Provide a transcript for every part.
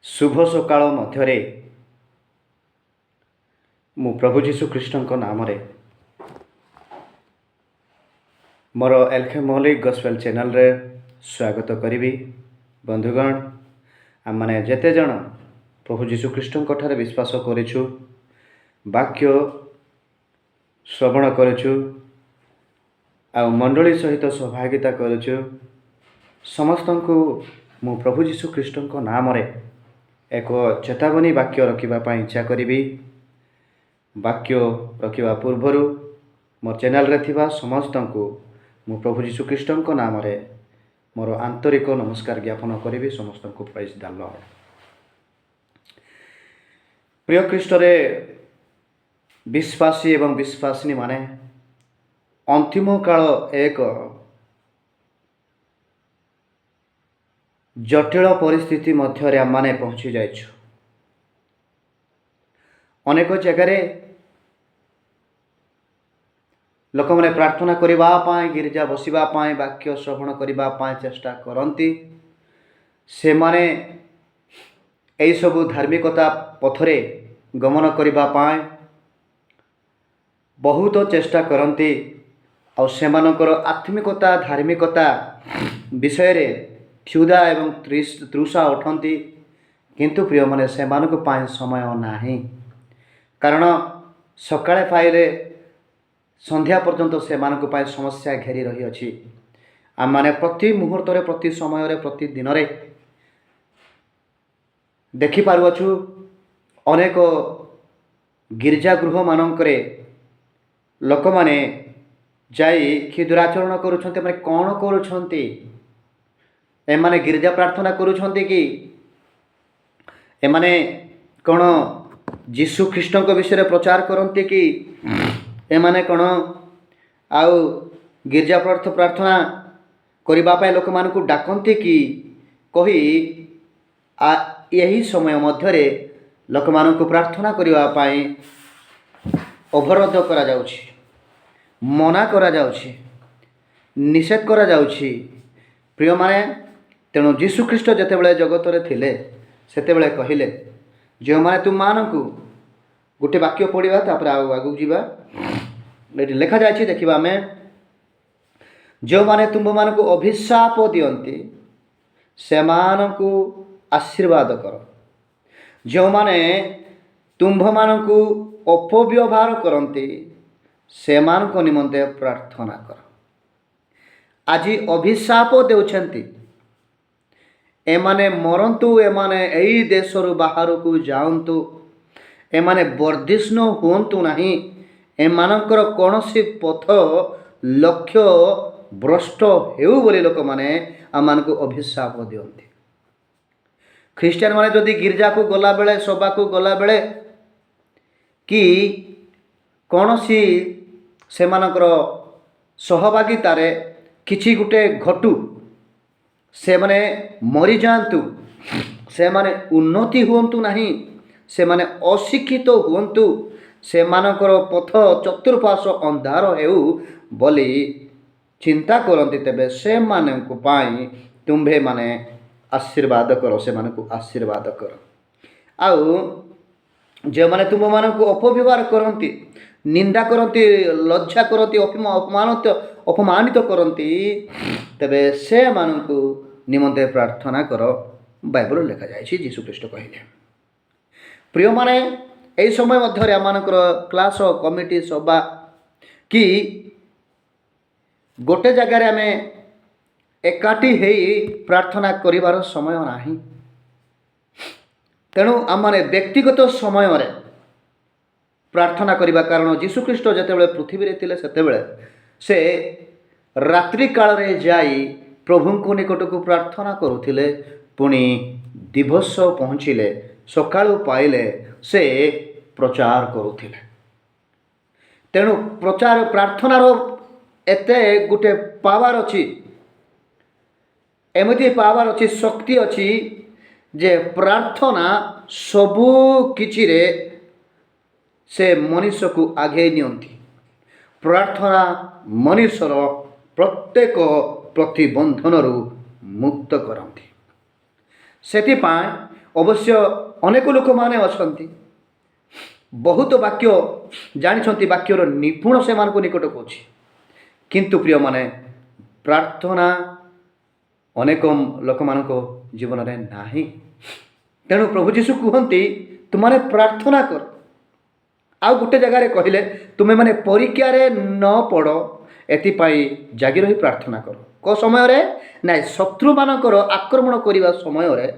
ଶୁଭ ସକାଳ ମଧ୍ୟରେ ମୁଁ ପ୍ରଭୁ ଯୀଶୁ ଖ୍ରୀଷ୍ଟଙ୍କ ନାମରେ ମୋର ଏଲ୍ଖେ ମୌଲିକ ଗସ୍ପେଲ ଚ୍ୟାନେଲରେ ସ୍ୱାଗତ କରିବି। ବନ୍ଧୁଗଣ, ଆମମାନେ ଯେତେ ଜଣ ପ୍ରଭୁ ଯୀଶୁ ଖ୍ରୀଷ୍ଟଙ୍କ ଠାରେ ବିଶ୍ୱାସ କରିଛୁ, ବାକ୍ୟ ଶ୍ରବଣ କରୁଛୁ ଆଉ ମଣ୍ଡଳୀ ସହିତ ସହଭାଗିତା କରୁଛୁ, ସମସ୍ତଙ୍କୁ ମୁଁ ପ୍ରଭୁ ଯୀଶୁ ଖ୍ରୀଷ୍ଟଙ୍କ ନାମରେ ଏକ ଚେତାବନୀ ବାକ୍ୟ ରଖିବା ପାଇଁ ଇଚ୍ଛା କରିବି। ବାକ୍ୟ ରଖିବା ପୂର୍ବରୁ ମୋ ଚ୍ୟାନେଲରେ ଥିବା ସମସ୍ତଙ୍କୁ ମୁଁ ପ୍ରଭୁ ଯୀଶୁ ଖ୍ରୀଷ୍ଟଙ୍କ ନାମରେ ମୋର ଆନ୍ତରିକ ନମସ୍କାର ଜ୍ଞାପନ କରିବି। ସମସ୍ତଙ୍କୁ ପ୍ରାଇଜ୍ ଦ ଲର୍ଡ। ପ୍ରିୟ ଖ୍ରୀଷ୍ଟରେ ବିଶ୍ୱାସୀ ଏବଂ ବିଶ୍ୱାସିନୀ ମାନେ, ଅନ୍ତିମ କାଳ ଏକ ଜଟିଳ ପରିସ୍ଥିତି ମଧ୍ୟରେ ଆମମାନେ ପହଞ୍ଚି ଯାଇଛୁ। ଅନେକ ଜାଗାରେ ଲୋକମାନେ ପ୍ରାର୍ଥନା କରିବା ପାଇଁ, ଗିର୍ଜା ବସିବା ପାଇଁ, ବାକ୍ୟ ଶ୍ରବଣ କରିବା ପାଇଁ ଚେଷ୍ଟା କରନ୍ତି। ସେମାନେ ଏହିସବୁ ଧାର୍ମିକତା ପଥରେ ଗମନ କରିବା ପାଇଁ ବହୁତ ଚେଷ୍ଟା କରନ୍ତି ଆଉ ସେମାନଙ୍କର ଆତ୍ମିକତା ଧାର୍ମିକତା ବିଷୟରେ କ୍ଷୁଧା ଏବଂ ତୃଷା ଉଠନ୍ତି। କିନ୍ତୁ ପ୍ରିୟମାନେ, ସେମାନଙ୍କ ପାଇଁ ସମୟ ନାହିଁ, କାରଣ ସକାଳେ ପାଇଲେ ସନ୍ଧ୍ୟା ପର୍ଯ୍ୟନ୍ତ ସେମାନଙ୍କ ପାଇଁ ସମସ୍ୟା ଘେରି ରହିଅଛି। ଆମମାନେ ପ୍ରତି ମୁହୂର୍ତ୍ତରେ, ପ୍ରତି ସମୟରେ, ପ୍ରତିଦିନରେ ଦେଖିପାରୁଅଛୁ, ଅନେକ ଗିର୍ଜା ଗୃହମାନଙ୍କରେ ଲୋକମାନେ ଯାଇ କ୍ଷୁଦ୍ରାଚରଣ କରୁଛନ୍ତି। ମାନେ କ'ଣ କରୁଛନ୍ତି ଏମାନେ? ଗିର୍ଜା ପ୍ରାର୍ଥନା କରୁଛନ୍ତି କି? ଏମାନେ କ'ଣ ଯୀଶୁ ଖ୍ରୀଷ୍ଟଙ୍କ ବିଷୟରେ ପ୍ରଚାର କରନ୍ତି କି? ଏମାନେ କ'ଣ ଆଉ ଗିର୍ଜା ପ୍ରାର୍ଥନା କରିବା ପାଇଁ ଲୋକମାନଙ୍କୁ ଡାକନ୍ତି କି କହି ଏହି ସମୟ ମଧ୍ୟରେ ଲୋକମାନଙ୍କୁ ପ୍ରାର୍ଥନା କରିବା ପାଇଁ ଅବରୋଧ କରାଯାଉଛି, ମନା କରାଯାଉଛି, ନିଷେଧ କରାଯାଉଛି। ପ୍ରିୟମାନେ, ତେଣୁ ଯୀଶୁଖ୍ରୀଷ୍ଟ ଯେତେବେଳେ ଜଗତରେ ଥିଲେ, ସେତେବେଳେ କହିଲେ, ଯେଉଁମାନେ ତୁମମାନଙ୍କୁ, ଗୋଟେ ବାକ୍ୟ ପଢ଼ିବା, ତାପରେ ଆଉ ଆଗକୁ ଯିବା। ଏଠି ଲେଖାଯାଇଛି, ଦେଖିବା ଆମେ, ଯେଉଁମାନେ ତୁମ୍ଭମାନଙ୍କୁ ଅଭିଶାପ ଦିଅନ୍ତି, ସେମାନଙ୍କୁ ଆଶୀର୍ବାଦ କର। ଯେଉଁମାନେ ତୁମ୍ଭମାନଙ୍କୁ ଅପବ୍ୟବହାର କରନ୍ତି, ସେମାନଙ୍କ ନିମନ୍ତେ ପ୍ରାର୍ଥନା କର। ଆଜି ଅଭିଶାପ ଦେଉଛନ୍ତି, ଏମାନେ ମରନ୍ତୁ, ଏମାନେ ଏଇ ଦେଶରୁ ବାହାରକୁ ଯାଆନ୍ତୁ, ଏମାନେ ବର୍ଦ୍ଧିଷ୍ଣୁ ହୁଅନ୍ତୁ ନାହିଁ, ଏମାନଙ୍କର କୌଣସି ପଥ ଲକ୍ଷ୍ୟ ଭ୍ରଷ୍ଟ ହେଉ ବୋଲି ଲୋକମାନେ ଆମମାନଙ୍କୁ ଅଭିଶାପ ଦିଅନ୍ତି। ଖ୍ରୀଷ୍ଟିଆନ ମାନେ ଯଦି ଗିର୍ଜାକୁ ଗଲାବେଳେ, ସଭାକୁ ଗଲାବେଳେ କି କୌଣସି ସେମାନଙ୍କର ସହଭାଗିତାରେ କିଛି ଗୋଟେ ଘଟୁ, ସେମାନେ ମରିଯାଆନ୍ତୁ, ସେମାନେ ଉନ୍ନତି ହୁଅନ୍ତୁ ନାହିଁ, ସେମାନେ ଅଶିକ୍ଷିତ ହୁଅନ୍ତୁ, ସେମାନଙ୍କର ପଥ ଚତୁଃପାର୍ଶ୍ୱ ଅନ୍ଧାର ହେଉ ବୋଲି ଚିନ୍ତା କରନ୍ତି, ତେବେ ସେମାନଙ୍କ ପାଇଁ ତୁମ୍ଭେମାନେ ଆଶୀର୍ବାଦ କର, ସେମାନଙ୍କୁ ଆଶୀର୍ବାଦ କର। ଆଉ ଯେଉଁମାନେ ତୁମମାନଙ୍କୁ ଅପବ୍ୟବହାର କରନ୍ତି, ନିନ୍ଦା କରନ୍ତି, ଲଜ୍ଜା କରନ୍ତି, ଅପମାନିତ କରନ୍ତି, ତେବେ ସେମାନଙ୍କୁ ନିମନ୍ତେ ପ୍ରାର୍ଥନା କର। ବାଇବଲ ଲେଖାଯାଇଛି, ଯୀଶୁଖ୍ରୀଷ୍ଟ କହିଲେ। ପ୍ରିୟମାନେ, ଏହି ସମୟ ମଧ୍ୟରେ ଆମମାନଙ୍କର କ୍ଲାସ, କମିଟି, ସଭା କି ଗୋଟେ ଜାଗାରେ ଆମେ ଏକାଠି ହେଇ ପ୍ରାର୍ଥନା କରିବାର ସମୟ ନାହିଁ। ତେଣୁ ଆମମାନେ ବ୍ୟକ୍ତିଗତ ସମୟରେ ପ୍ରାର୍ଥନା କରିବା, କାରଣ ଯୀଶୁଖ୍ରୀଷ୍ଟ ଯେତେବେଳେ ପୃଥିବୀରେ ଥିଲେ, ସେତେବେଳେ ସେ ରାତ୍ରି କାଳରେ ଯାଇ ପ୍ରଭୁଙ୍କ ନିକଟକୁ ପ୍ରାର୍ଥନା କରୁଥିଲେ। ପୁଣି ଦିବସ ପହଞ୍ଚିଲେ, ସକାଳୁ ପାଇଲେ ସେ ପ୍ରଚାର କରୁଥିଲେ। ତେଣୁ ପ୍ରଚାର ପ୍ରାର୍ଥନାର ଏତେ ଗୋଟେ ପାୱାର ଅଛି, ଏମିତି ପାୱାର ଅଛି, ଶକ୍ତି ଅଛି ଯେ ପ୍ରାର୍ଥନା ସବୁ କିଛିରେ ସେ ମଣିଷକୁ ଆଗେଇ ନିଅନ୍ତି। ପ୍ରାର୍ଥନା ମଣିଷର ପ୍ରତ୍ୟେକ ପ୍ରତିବନ୍ଧନରୁ ମୁକ୍ତ କରନ୍ତି। ସେଥିପାଇଁ ଅବଶ୍ୟ ଅନେକ ଲୋକମାନେ ଅଛନ୍ତି, ବହୁତ ବାକ୍ୟ ଜାଣିଛନ୍ତି, ବାକ୍ୟର ନିପୁଣ ସେମାନଙ୍କ ନିକଟକୁ ଅଛି, କିନ୍ତୁ ପ୍ରିୟମାନେ, ପ୍ରାର୍ଥନା ଅନେକ ଲୋକମାନଙ୍କ ଜୀବନରେ ନାହିଁ। ତେଣୁ ପ୍ରଭୁ ଯୀଶୁ କୁହନ୍ତି, ତୁମମାନେ ପ୍ରାର୍ଥନା କର। ଆଉ ଗୋଟେ ଜାଗାରେ କହିଲେ, ତୁମେମାନେ ପରୀକ୍ଷାରେ ନ ପଡ଼, ଏଥିପାଇଁ ଜାଗି ରହି ପ୍ରାର୍ଥନା କର। କେଉଁ ସମୟରେ? ନାଇଁ, ଶତ୍ରୁମାନଙ୍କର ଆକ୍ରମଣ କରିବା ସମୟରେ,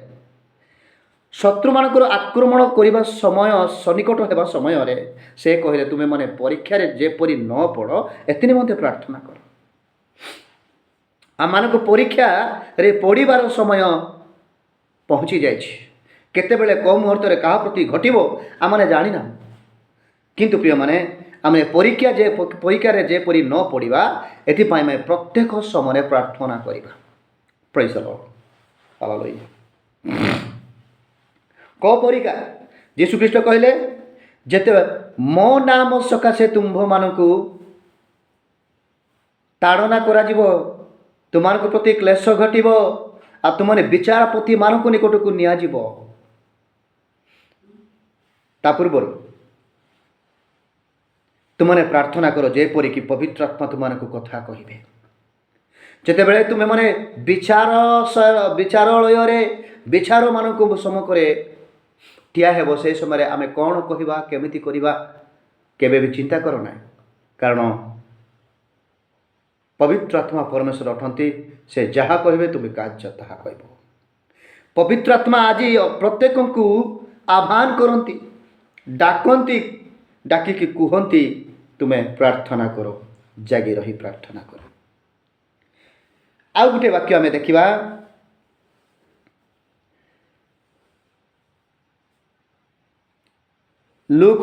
ଶତ୍ରୁମାନଙ୍କର ଆକ୍ରମଣ କରିବା ସମୟ ସନ୍ନିକଟ ହେବା ସମୟରେ ସେ କହିଲେ, ତୁମେମାନେ ପରୀକ୍ଷାରେ ଯେପରି ନ ପଡ଼, ଏଥି ନିମନ୍ତେ ପ୍ରାର୍ଥନା କର। ଆମମାନଙ୍କୁ ପରୀକ୍ଷାରେ ପଡ଼ିବାର ସମୟ ପହଞ୍ଚି ଯାଇଛି। କେତେବେଳେ କେଉଁ ମୁହୂର୍ତ୍ତରେ କାହା ପ୍ରତି ଘଟିବ, ଆମମାନେ ଜାଣିନାହୁଁ। କିନ୍ତୁ ପ୍ରିୟମାନେ, ଆମେ ପରୀକ୍ଷାରେ ଯେପରି ନ ପଡ଼ିବା, ଏଥିପାଇଁ ଆମେ ପ୍ରତ୍ୟେକ ସମୟରେ ପ୍ରାର୍ଥନା କରିବା। Praise the Lord. Hallelujah. କେଉଁ ପରୀକ୍ଷା? ଯୀଶୁଖ୍ରୀଷ୍ଟ କହିଲେ, ଯେତେବେଳେ ମୋ ନାମ ସକାଶେ ତୁମ୍ଭମାନଙ୍କୁ ତାଡ଼ନା କରାଯିବ, ତୁମମାନଙ୍କ ପ୍ରତି କ୍ଲେଶ ଘଟିବ, ଆଉ ତୁମମାନେ ବିଚାରପତିମାନଙ୍କ ନିକଟକୁ ନିଆଯିବ, ତା ପୂର୍ବରୁ ତୁମମାନେ ପ୍ରାର୍ଥନା କର, ଯେପରିକି ପବିତ୍ର ଆତ୍ମା ତୁମମାନଙ୍କୁ କଥା କହିବେ। ଯେତେବେଳେ ତୁମେମାନେ ବିଚାରାଳୟରେ ବିଚାରମାନଙ୍କୁ ସମ୍ମୁଖରେ ଠିଆ ହେବ, ସେହି ସମୟରେ ଆମେ କ'ଣ କହିବା, କେମିତି କରିବା, କେବେ ବି ଚିନ୍ତା କର ନାହିଁ। କାରଣ ପବିତ୍ର ଆତ୍ମା ପରମେଶ୍ୱର ଅଟନ୍ତି। ସେ ଯାହା କହିବେ, ତୁମେ କାର୍ଯ୍ୟ ତାହା କହିବ। ପବିତ୍ର ଆତ୍ମା ଆଜି ପ୍ରତ୍ୟେକଙ୍କୁ ଆହ୍ୱାନ କରନ୍ତି, ଡାକନ୍ତି, ଡାକିକି କୁହନ୍ତି, ତୁମେ ପ୍ରାର୍ଥନା କର, ଜାଗି ରହି ପ୍ରାର୍ଥନା କର। ଆଉ ଗୋଟେ ବାକ୍ୟ ଆମେ ଦେଖିବା, ଲୁକ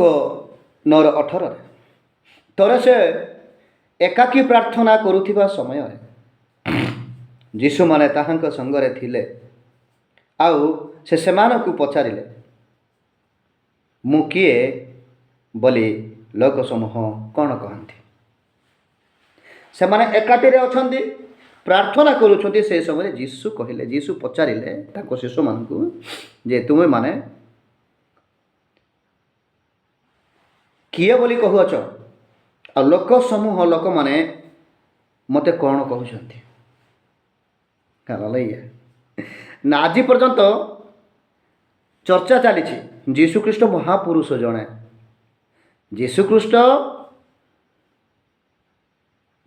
9:18ରେ। ଥରେ ସେ ଏକାକୀ ପ୍ରାର୍ଥନା କରୁଥିବା ସମୟରେ ଯୀଶୁମାନେ ତାହାଙ୍କ ସଙ୍ଗରେ ଥିଲେ, ଆଉ ସେ ସେମାନଙ୍କୁ ପଚାରିଲେ, ମୁଁ କିଏ ବୋଲି ଲୋକ ସମୂହ କ'ଣ କହନ୍ତି? ସେମାନେ ଏକାଠିରେ ଅଛନ୍ତି, ପ୍ରାର୍ଥନା କରୁଛନ୍ତି। ସେ ସମୟରେ ଯୀଶୁ କହିଲେ, ଯୀଶୁ ପଚାରିଲେ ତାଙ୍କ ଶିଷ୍ୟମାନଙ୍କୁ ଯେ ତୁମେମାନେ କିଏ ବୋଲି କହୁଅଛ, ଆଉ ଲୋକ ସମୂହ ଲୋକମାନେ ମୋତେ କ'ଣ କହୁଛନ୍ତି? ହାଲେଲୁୟା। ନା, ଆଜି ପର୍ଯ୍ୟନ୍ତ ଚର୍ଚ୍ଚା ଚାଲିଛି, ଯୀଶୁଖ୍ରୀଷ୍ଟ ମହାପୁରୁଷ ଜଣେ, ଯୀଶୁଖ୍ରୀଷ୍ଟ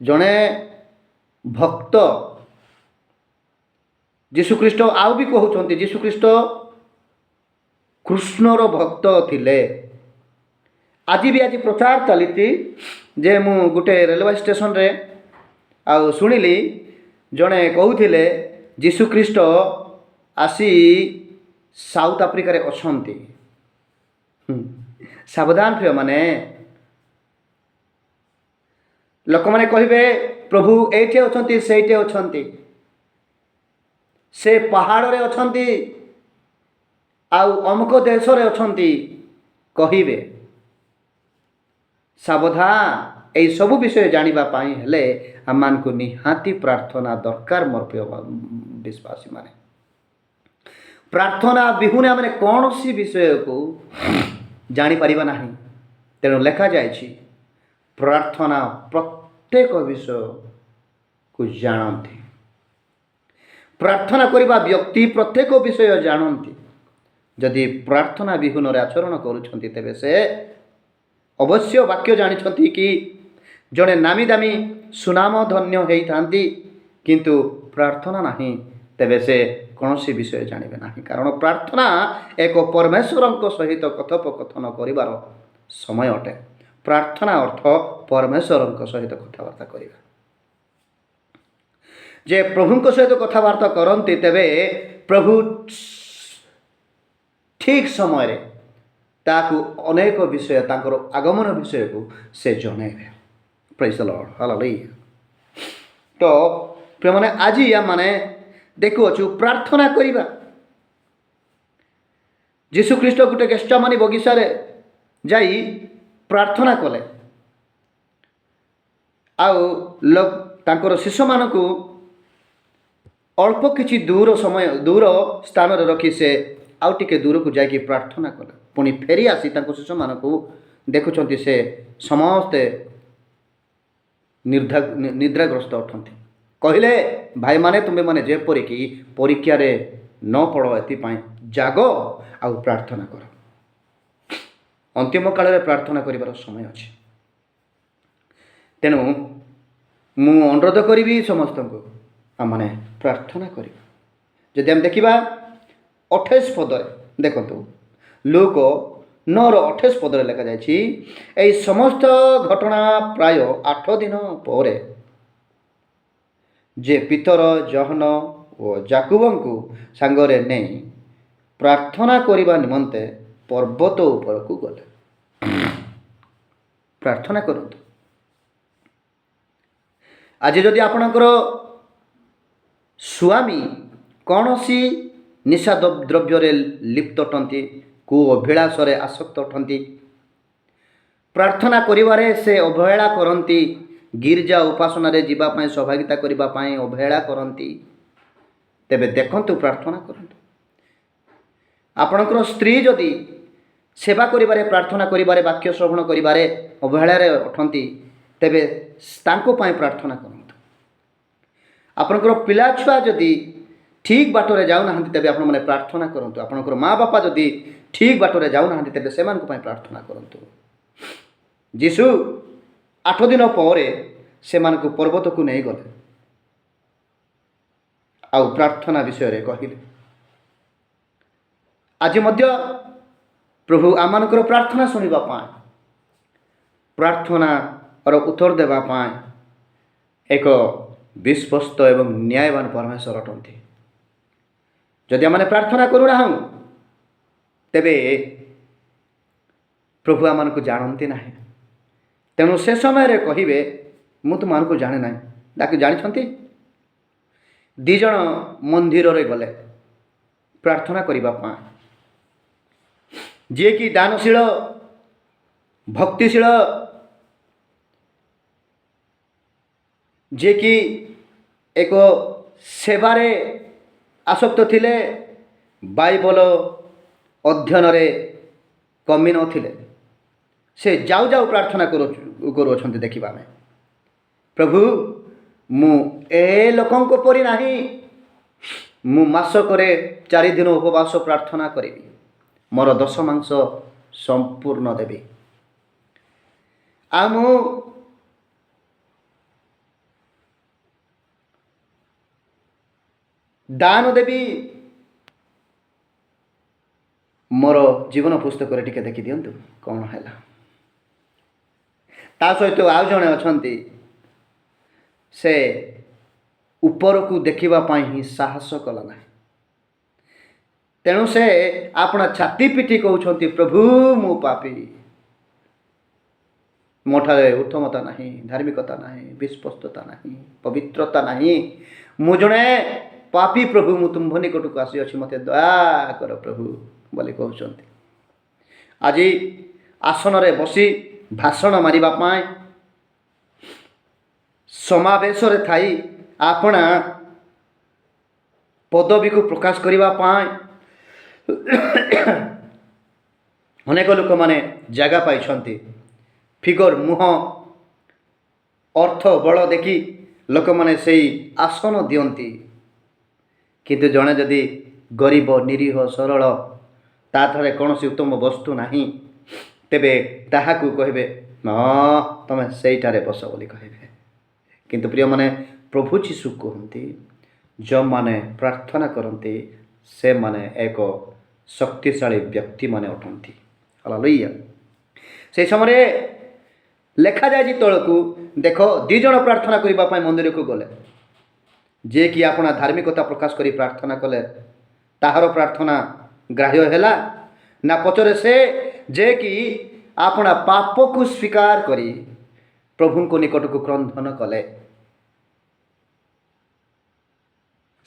ଜଣେ ଭକ୍ତ, ଯୀଶୁଖ୍ରୀଷ୍ଟ, ଆଉ ବି କହୁଛନ୍ତି ଯୀଶୁଖ୍ରୀଷ୍ଟ କୃଷ୍ଣର ଭକ୍ତ ଥିଲେ। ଆଜି ବି ଆଜି ପ୍ରଚାର ଚାଲିଛି ଯେ ମୁଁ ଗୋଟେ ରେଲୱେ ଷ୍ଟେସନରେ ଆଉ ଶୁଣିଲି, ଜଣେ କହୁଥିଲେ ଯୀଶୁଖ୍ରୀଷ୍ଟ ଆସି ସାଉଥ ଆଫ୍ରିକାରେ ଅଛନ୍ତି। ସାବଧାନ ପ୍ରିୟମାନେ, ଲୋକମାନେ କହିବେ ପ୍ରଭୁ ଏଇଠି ଅଛନ୍ତି, ସେଇଠି ଅଛନ୍ତି, ସେ ପାହାଡ଼ରେ ଅଛନ୍ତି, ଆଉ ଅମୁକ ଦେଶରେ ଅଛନ୍ତି କହିବେ। ସାବଧାନ। ଏଇସବୁ ବିଷୟ ଜାଣିବା ପାଇଁ ହେଲେ ଆମମାନଙ୍କୁ ନିହାତି ପ୍ରାର୍ଥନା ଦରକାର। ମୋର ପ୍ରିୟ ବିଶ୍ୱାସୀମାନେ, ପ୍ରାର୍ଥନା ବିହୁନେ ଆମେ କୌଣସି ବିଷୟକୁ ଜାଣିପାରିବା ନାହିଁ। ତେଣୁ ଲେଖାଯାଇଛି, ପ୍ରାର୍ଥନା ପ୍ରତ୍ୟେକ ବିଷୟକୁ ଜାଣନ୍ତି। ପ୍ରାର୍ଥନା କରିବା ବ୍ୟକ୍ତି ପ୍ରତ୍ୟେକ ବିଷୟ ଜାଣନ୍ତି। ଯଦି ପ୍ରାର୍ଥନା ବିହୁନରେ ଆଚରଣ କରୁଛନ୍ତି, ତେବେ ସେ ଅବଶ୍ୟ ବାକ୍ୟ ଜାଣିଛନ୍ତି କି ଜଣେ ନାମୀ ଦାମୀ ସୁନାମ ଧନ୍ୟ ହେଇଥାନ୍ତି, କିନ୍ତୁ ପ୍ରାର୍ଥନା ନାହିଁ, ତେବେ ସେ କୌଣସି ବିଷୟ ଜାଣିବେ ନାହିଁ। କାରଣ ପ୍ରାର୍ଥନା ଏକ ପରମେଶ୍ୱରଙ୍କ ସହିତ କଥୋପକଥନ କରିବାର ସମୟ ଅଟେ। ପ୍ରାର୍ଥନା ଅର୍ଥ ପରମେଶ୍ୱରଙ୍କ ସହିତ କଥାବାର୍ତ୍ତା କରିବା। ଯେ ପ୍ରଭୁଙ୍କ ସହିତ କଥାବାର୍ତ୍ତା କରନ୍ତି, ତେବେ ପ୍ରଭୁ ଠିକ୍ ସମୟରେ ତାକୁ ଅନେକ ବିଷୟ, ତାଙ୍କର ଆଗମନ ବିଷୟକୁ ସେ ଜଣାଇବେ। Praise the Lord. Hallelujah. ତ ପ୍ରିୟମାନେ, ଆଜି ଆମମାନେ ଦେଖୁଅଛୁ ପ୍ରାର୍ଥନା କରିବା। ଯୀଶୁଖ୍ରୀଷ୍ଟ ଗୋଟେ ଗେତ୍ସେମନୀ ବଗିଚାରେ ଯାଇ ପ୍ରାର୍ଥନା କଲେ, ଆଉ ତାଙ୍କର ଶିଷ୍ୟମାନଙ୍କୁ ଅଳ୍ପ କିଛି ଦୂର ସମୟ ଦୂର ସ୍ଥାନରେ ରଖି ସେ ଆଉ ଟିକେ ଦୂରକୁ ଯାଇକି ପ୍ରାର୍ଥନା କଲେ। ପୁଣି ଫେରି ଆସି ତାଙ୍କ ଶିଷ୍ୟମାନଙ୍କୁ ଦେଖୁଛନ୍ତି, ସେ ସମସ୍ତେ ନିଦ୍ରାଗ୍ରସ୍ତ ଅଟନ୍ତି। କହିଲେ, ଭାଇମାନେ, ତୁମେମାନେ ଯେପରିକି ପରୀକ୍ଷାରେ ନ ପଡ଼, ଏଥିପାଇଁ ଜାଗ ଆଉ ପ୍ରାର୍ଥନା କର। ଅନ୍ତିମ କାଳରେ ପ୍ରାର୍ଥନା କରିବାର ସମୟ ଅଛି। ତେଣୁ ମୁଁ ଅନୁରୋଧ କରିବି ସମସ୍ତଙ୍କୁ, ଆମମାନେ ପ୍ରାର୍ଥନା କରିବା। ଯଦି ଆମେ ଦେଖିବା 28 ପଦରେ ଦେଖନ୍ତୁ, ଲୂକ 9ର 28 ପଦରେ ଲେଖାଯାଇଛି, ଏହି ସମସ୍ତ ଘଟଣା ପ୍ରାୟ 8 ଦିନ ପରେ ଯେ ପିତର, ଯୋହନ ଓ ଜାକୁବଙ୍କୁ ସାଙ୍ଗରେ ନେଇ ପ୍ରାର୍ଥନା କରିବା ନିମନ୍ତେ ପର୍ବତ ଉପରକୁ ଗଲେ। ପ୍ରାର୍ଥନା କରନ୍ତୁ। ଆଜି ଯଦି ଆପଣଙ୍କର ସ୍ୱାମୀ କୌଣସି ନିଶା ଦ୍ରବ୍ୟରେ ଲିପ୍ତ ଅଟନ୍ତି, କୁ ଅଭିଳାଷରେ ଆସକ୍ତ ଅଟନ୍ତି, ପ୍ରାର୍ଥନା କରିବାରେ ସେ ଅବହେଳା କରନ୍ତି, ଗିର୍ଜା ଉପାସନାରେ ଯିବା ପାଇଁ, ସହଭାଗିତା କରିବା ପାଇଁ ଅବହେଳା କରନ୍ତି, ତେବେ ଦେଖନ୍ତୁ, ପ୍ରାର୍ଥନା କରନ୍ତୁ। ଆପଣଙ୍କର ସ୍ତ୍ରୀ ଯଦି ସେବା କରିବାରେ, ପ୍ରାର୍ଥନା କରିବାରେ, ବାକ୍ୟ ଶ୍ରବଣ କରିବାରେ ଅବହେଳାରେ ଅଟନ୍ତି, ତେବେ ତାଙ୍କ ପାଇଁ ପ୍ରାର୍ଥନା କରନ୍ତୁ। ଆପଣଙ୍କର ପିଲା ଛୁଆ ଯଦି ଠିକ୍ ବାଟରେ ଯାଉନାହାନ୍ତି, ତେବେ ଆପଣମାନେ ପ୍ରାର୍ଥନା କରନ୍ତୁ। ଆପଣଙ୍କର ମା ବାପା ଯଦି ଠିକ୍ ବାଟରେ ଯାଉନାହାନ୍ତି, ତେବେ ସେମାନଙ୍କ ପାଇଁ ପ୍ରାର୍ଥନା କରନ୍ତୁ। ଯୀଶୁ 8 ଦିନ ପରେ ସେମାନଙ୍କୁ ପର୍ବତକୁ ନେଇଗଲେ ଆଉ ପ୍ରାର୍ଥନା ବିଷୟରେ କହିଲେ। ଆଜି ମଧ୍ୟ ପ୍ରଭୁ ଆମମାନଙ୍କର ପ୍ରାର୍ଥନା ଶୁଣିବା ପାଇଁ, ପ୍ରାର୍ଥନାର ଉତ୍ତର ଦେବା ପାଇଁ ଏକ ବିଶ୍ୱସ୍ତ ଏବଂ ନ୍ୟାୟବାନ ପରମେଶ୍ୱର ଅଟନ୍ତି। ଯଦି ଆମମାନେ ପ୍ରାର୍ଥନା କରୁନାହୁଁ, ତେବେ ପ୍ରଭୁ ଆମମାନଙ୍କୁ ଜାଣନ୍ତି ନାହିଁ। ତେଣୁ ସେ ସମୟରେ କହିବେ, ମୁଁ ତୁମମାନଙ୍କୁ ଜାଣେ ନାହିଁ। ତାକୁ ଜାଣିଛନ୍ତି? 2 ଜଣ ମନ୍ଦିରରେ ଗଲେ ପ୍ରାର୍ଥନା କରିବା ପାଇଁ। ଯିଏକି ଦାନଶୀଳ, ଭକ୍ତିଶୀଳ, ଯିଏକି ଏକ ସେବାରେ ଆସକ୍ତ ଥିଲେ, ବାଇବଲ ଅଧ୍ୟୟନରେ କମି ନଥିଲେ, ସେ ଯାଉ ଯାଉ ପ୍ରାର୍ଥନା କରୁଅଛନ୍ତି। ଦେଖିବା ଆମେ, ପ୍ରଭୁ, ମୁଁ ଏ ଲୋକଙ୍କ ପରି ନାହିଁ, ମୁଁ ମାସକରେ 4 ଦିନ ଉପବାସ ପ୍ରାର୍ଥନା କରିବି, ମୋର ଦଶମାଂଶ ସମ୍ପୂର୍ଣ୍ଣ ଦେବି, ଆଉ ମୁଁ ଦାନ ଦେବି। ମୋର ଜୀବନ ପୁସ୍ତକରେ ଟିକେ ଦେଖିଦିଅନ୍ତୁ କ'ଣ ହେଲା। ତା ସହିତ ଆଉ ଜଣେ ଅଛନ୍ତି, ସେ ଉପରକୁ ଦେଖିବା ପାଇଁ ହିଁ ସାହସ କଲା ନାହିଁ। ତେଣୁ ସେ ଆପଣା ଛାତି ପିଟି କହୁଛନ୍ତି, ପ୍ରଭୁ, ମୁଁ ପାପୀ, ମୋଠାରେ ଉତ୍ତମତା ନାହିଁ, ଧାର୍ମିକତା ନାହିଁ, ବିଶ୍ୱସ୍ତତା ନାହିଁ, ପବିତ୍ରତା ନାହିଁ, ମୁଁ ଜଣେ ପାପୀ ପ୍ରଭୁ, ମୁଁ ତୁମ୍ଭ ନିକଟକୁ ଆସିଅଛି, ମୋତେ ଦୟା କର ପ୍ରଭୁ ବୋଲି କହୁଛନ୍ତି। ଆଜି ଆସନରେ ବସି ଭାଷଣ ମାରିବା ପାଇଁ, ସମାବେଶରେ ଥାଇ ଆପଣା ପଦବୀକୁ ପ୍ରକାଶ କରିବା ପାଇଁ ଅନେକ ଲୋକମାନେ ଜାଗା ପାଇଛନ୍ତି। ଫିଗର, ମୁହଁ, ଅର୍ଥ ବଳ ଦେଖି ଲୋକମାନେ ସେଇ ଆସନ ଦିଅନ୍ତି। କିନ୍ତୁ ଜଣେ ଯଦି ଗରିବ, ନିରୀହ, ସରଳ, ତା ଠାରେ କୌଣସି ଉତ୍ତମ ବସ୍ତୁ ନାହିଁ, ତେବେ ତାହାକୁ କହିବେ, ହଁ, ତମେ ସେଇଠାରେ ବସ ବୋଲି କହିବେ। କିନ୍ତୁ ପ୍ରିୟମାନେ, ପ୍ରଭୁ ଯୀଶୁ କୁହନ୍ତି, ଯେଉଁମାନେ ପ୍ରାର୍ଥନା କରନ୍ତି ସେମାନେ ଏକ ଶକ୍ତିଶାଳୀ ବ୍ୟକ୍ତିମାନେ ଅଟନ୍ତି। ହାଲେଲୁୟା। ସେହି ସମୟରେ ଲେଖାଯାଇଛି ତଳକୁ ଦେଖ, 2 ଜଣ ପ୍ରାର୍ଥନା କରିବା ପାଇଁ ମନ୍ଦିରକୁ ଗଲେ। ଯିଏକି ଆପଣା ଧାର୍ମିକତା ପ୍ରକାଶ କରି ପ୍ରାର୍ଥନା କଲେ, ତାହାର ପ୍ରାର୍ଥନା ଗ୍ରାହ୍ୟ ହେଲା ନା ପଛରେ ସେ ଯେ କି ଆପଣା ପାପକୁ ସ୍ୱୀକାର କରି ପ୍ରଭୁଙ୍କ ନିକଟକୁ କ୍ରନ୍ଦନ କଲେ,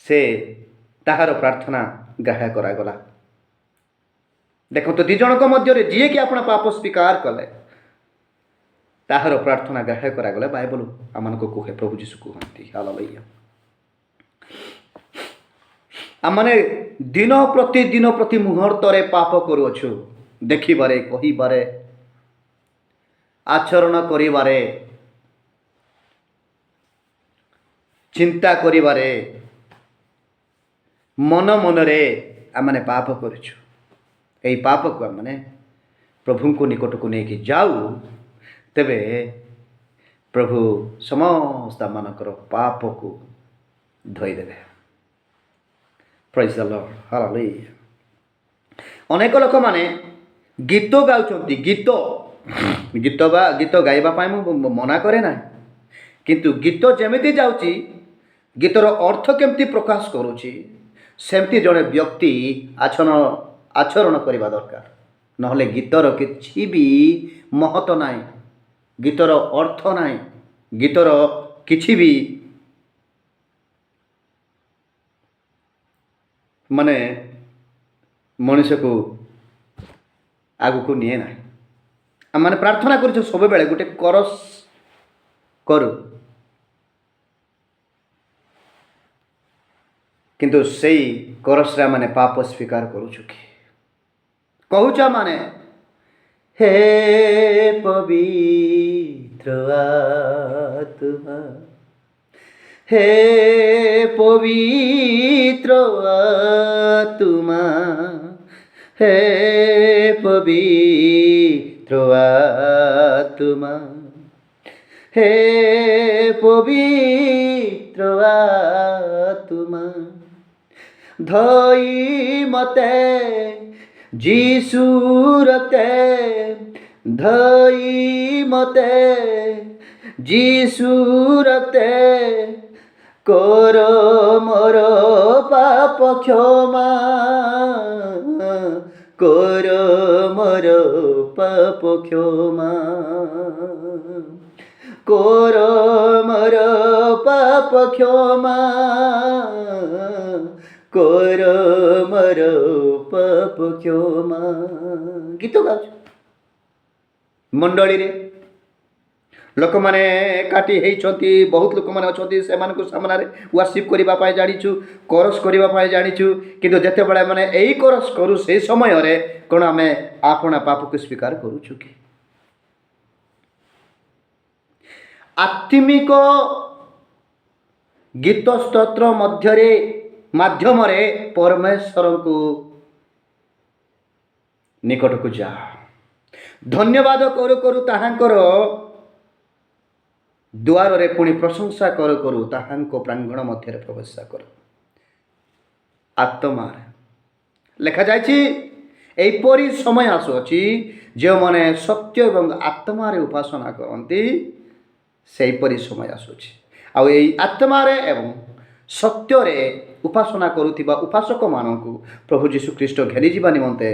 ସେ ତାହାର ପ୍ରାର୍ଥନା ଗ୍ରାହ୍ୟ କରାଗଲା। ଦେଖନ୍ତୁ, 2 ଜଣଙ୍କ ମଧ୍ୟରେ ଯିଏକି ଆପଣା ପାପ ସ୍ୱୀକାର କଲେ ତାହାର ପ୍ରାର୍ଥନା ଗ୍ରାହ୍ୟ କରାଗଲା। ବାଇବଲ ଆମମାନଙ୍କୁ କୁହେ, ପ୍ରଭୁ ଯୀଶୁ କୁହନ୍ତି। ହାଲେଲୁୟା। ଆମମାନେ ଦିନ ପ୍ରତି ଦିନ ପ୍ରତି ମୁହୂର୍ତ୍ତରେ ପାପ କରୁଅଛୁ, ଦେଖିବାରେ, କହିବାରେ, ଆଚରଣ କରିବାରେ, ଚିନ୍ତା କରିବାରେ, ମନ ମନରେ ଆମମାନେ ପାପ କରୁଛୁ। ଏହି ପାପକୁ ଆମମାନେ ପ୍ରଭୁଙ୍କ ନିକଟକୁ ନେଇକି ଯାଉ, ତେବେ ପ୍ରଭୁ ସମସ୍ତ ଆମମାନଙ୍କର ପାପକୁ ଧୋଇଦେବେ। Praise the Lord, hallelujah. ଅନେକ ଲୋକମାନେ ଗୀତ ଗାଉଛନ୍ତି, ଗୀତ ଗୀତ ବା ଗୀତ ଗାଇବା ପାଇଁ ମୁଁ ମନା କରେ ନାହିଁ, କିନ୍ତୁ ଗୀତ ଯେମିତି ଯାଉଛି, ଗୀତର ଅର୍ଥ କେମିତି ପ୍ରକାଶ କରୁଛି, ସେମିତି ଜଣେ ବ୍ୟକ୍ତି ଆଚରଣ କରିବା ଦରକାର। ନହେଲେ ଗୀତର କିଛି ବି ମହତ୍ଵ ନାହିଁ, ଗୀତର ଅର୍ଥ ନାହିଁ, ଗୀତର କିଛି ବି ମାନେ ମଣିଷକୁ ଆଗକୁ ନିଏ ନାହିଁ। ଆମମାନେ ପ୍ରାର୍ଥନା କରୁଛୁ ସବୁବେଳେ ଗୋଟେ କରସ୍ କରୁ, କିନ୍ତୁ ସେଇ କରସରେ ଆମେ ପାପ ସ୍ୱୀକାର କରୁଛୁ କି? କହୁଛ ମାନେ ହେ ପବିତ୍ର ଆତ୍ମା, ହେ ପବିତ୍ର ଆତ୍ମା, ହେ ପବିତ୍ର ଆତ୍ମା, ହେ ପବିତ୍ର ଆତ୍ମା, ଧୋଇ ମତେ ଯୀଶୁ ରକ୍ତେ, ଧୋଇ ମତେ ଯୀଶୁ ରକ୍ତେ, କର ମୋର ପାପ କ୍ଷମା, କର ମୋର ପାପ କ୍ଷମା, କର ମୋର ପାପ କ୍ଷମା, କର ମୋର ପାପ କ୍ଷମା। ଗୀତ ଗାଉଛୁ ମଣ୍ଡଳୀରେ, ଲୋକମାନେ ଏକାଠି ହେଇଛନ୍ତି, ବହୁତ ଲୋକମାନେ ଅଛନ୍ତି, ସେମାନଙ୍କୁ ସାମ୍ନାରେ ୱାର୍ସିପ୍ କରିବା ପାଇଁ ଜାଣିଛୁ, କୋରସ୍ କରିବା ପାଇଁ ଜାଣିଛୁ, କିନ୍ତୁ ଯେତେବେଳେ ଆମେ ଏଇ କୋରସ୍ କରୁ, ସେଇ ସମୟରେ କ'ଣ ଆମେ ଆପଣା ପାପକୁ ସ୍ୱୀକାର କରୁଛୁ କି? ଆତ୍ମିକ ଗୀତ ସ୍ତୋତ୍ର ମଧ୍ୟରେ ମାଧ୍ୟମରେ ପରମେଶ୍ୱରଙ୍କୁ ନିକଟକୁ ଯା, ଧନ୍ୟବାଦ କରୁ କରୁ ତାହାଙ୍କର ଦୁଆରରେ, ପୁଣି ପ୍ରଶଂସା କରୁ କରୁ ତାହାଙ୍କ ପ୍ରାଙ୍ଗଣ ମଧ୍ୟରେ ପ୍ରବେଶ କର। ଆତ୍ମାରେ ଲେଖାଯାଇଛି, ଏହିପରି ସମୟ ଆସୁଅଛି ଯେଉଁମାନେ ସତ୍ୟ ଏବଂ ଆତ୍ମାରେ ଉପାସନା କରନ୍ତି, ସେହିପରି ସମୟ ଆସୁଅଛି। ଆଉ ଏଇ ଆତ୍ମାରେ ଏବଂ ସତ୍ୟରେ ଉପାସନା କରୁଥିବା ଉପାସକମାନଙ୍କୁ ପ୍ରଭୁ ଯୀଶୁଖ୍ରୀଷ୍ଟ ଘେନିଯିବା ନିମନ୍ତେ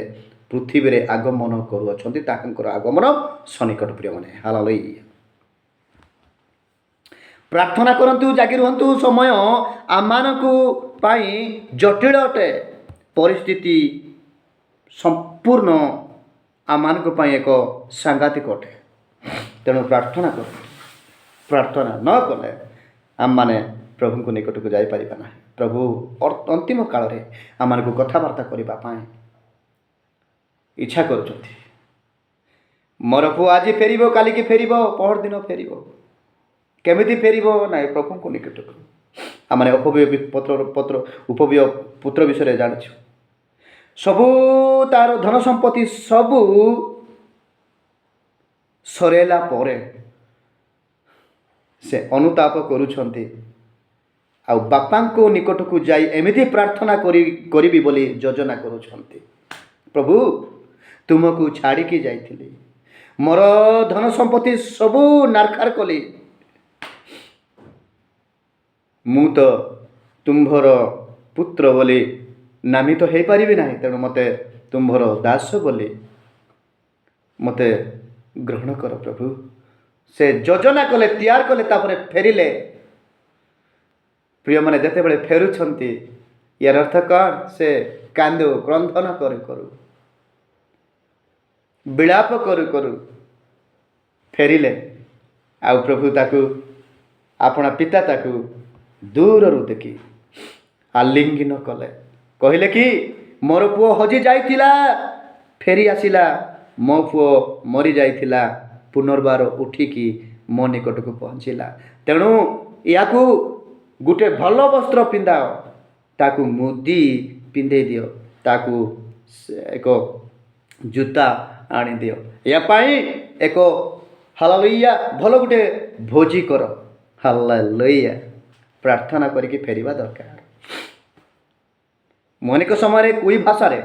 ପୃଥିବୀରେ ଆଗମନ କରୁଅଛନ୍ତି। ତାହାଙ୍କର ଆଗମନ ସନ୍ନିକଟ। ପ୍ରିୟମାନେ, ହାଲେଲୁୟା। ପ୍ରାର୍ଥନା କରନ୍ତୁ, ଜାଗି ରୁହନ୍ତୁ। ସମୟ ଆମମାନଙ୍କୁ ପାଇଁ ଜଟିଳ ଅଟେ, ପରିସ୍ଥିତି ସମ୍ପୂର୍ଣ୍ଣ ଆମମାନଙ୍କ ପାଇଁ ଏକ ସାଂଘାତିକ ଅଟେ। ତେଣୁ ପ୍ରାର୍ଥନା କରନ୍ତୁ। ପ୍ରାର୍ଥନା ନ କଲେ ଆମମାନେ ପ୍ରଭୁଙ୍କ ନିକଟକୁ ଯାଇପାରିବା ନାହିଁ। ପ୍ରଭୁ ଅନ୍ତିମ କାଳରେ ଆମମାନଙ୍କୁ କଥାବାର୍ତ୍ତା କରିବା ପାଇଁ ଇଚ୍ଛା କରୁଛନ୍ତି। ମୋର ପୁଅ ଆଜି ଫେରିବ, କାଲିକି ଫେରିବ, ପହରଦିନ ଫେରିବ, କେମିତି ଫେରିବ? ନାଇଁ, ପ୍ରଭୁଙ୍କ ନିକଟକୁ। ଆମମାନେ ଉପବ୍ୟୟ ପତ୍ର ଉପବ୍ୟୟ ପୁତ୍ର ବିଷୟରେ ଜାଣିଛୁ। ସବୁ ତାର ଧନ ସମ୍ପତ୍ତି ସବୁ ସରେଇଲା ପରେ ସେ ଅନୁତାପ କରୁଛନ୍ତି, ଆଉ ବାପାଙ୍କ ନିକଟକୁ ଯାଇ ଏମିତି ପ୍ରାର୍ଥନା କରିବି ବୋଲି ଯୋଜନା କରୁଛନ୍ତି। ପ୍ରଭୁ, ତୁମକୁ ଛାଡ଼ିକି ଯାଇଥିଲି, ମୋର ଧନ ସମ୍ପତ୍ତି ସବୁ ନାରଖାର କଲି, ମୁଁ ତ ତୁମ୍ଭର ପୁତ୍ର ବୋଲି ନାମିତ ହେଇପାରିବି ନାହିଁ, ତେଣୁ ମୋତେ ତୁମ୍ଭର ଦାସ ବୋଲି ମୋତେ ଗ୍ରହଣ କର ପ୍ରଭୁ। ସେ ଯୋଜନା କଲେ, ତିଆର କଲେ, ତାପରେ ଫେରିଲେ। ପ୍ରିୟମାନେ, ଯେତେବେଳେ ଫେରୁଛନ୍ତି, ୟାର ଅର୍ଥ କ'ଣ? ସେ କାନ୍ଦୁ କ୍ରନ୍ଦନ କରୁ କରୁ, ବିଳାପ କରୁ କରୁ ଫେରିଲେ, ଆଉ ପ୍ରଭୁ ତାକୁ, ଆପଣା ପିତା ତାକୁ ଦୂରରୁ ଦେଖି ଆଲିଙ୍ଗନ କଲେ। କହିଲେ କି ମୋର ପୁଅ ହଜି ଯାଇଥିଲା, ଫେରି ଆସିଲା, ମୋ ପୁଅ ମରିଯାଇଥିଲା, ପୁନର୍ବାର ଉଠିକି ମୋ ନିକଟକୁ ପହଞ୍ଚିଲା। ତେଣୁ ୟାକୁ ଗୋଟେ ଭଲ ବସ୍ତ୍ର ପିନ୍ଧାଅ, ତାକୁ ମୁଦି ପିନ୍ଧେଇ ଦିଅ, ତାକୁ ଏକ ଜୁତା ଆଣିଦିଅ, ଏହା ପାଇଁ ଏକ ହାଲେଲୁୟା ଭଲ ଗୋଟେ ଭୋଜି କର। ହାଲେଲୁୟା। ପ୍ରାର୍ଥନା କରିକି ଫେରିବା ଦରକାର। ମୁଁ ଅନେକ ସମୟରେ କୁଇ ଭାଷାରେ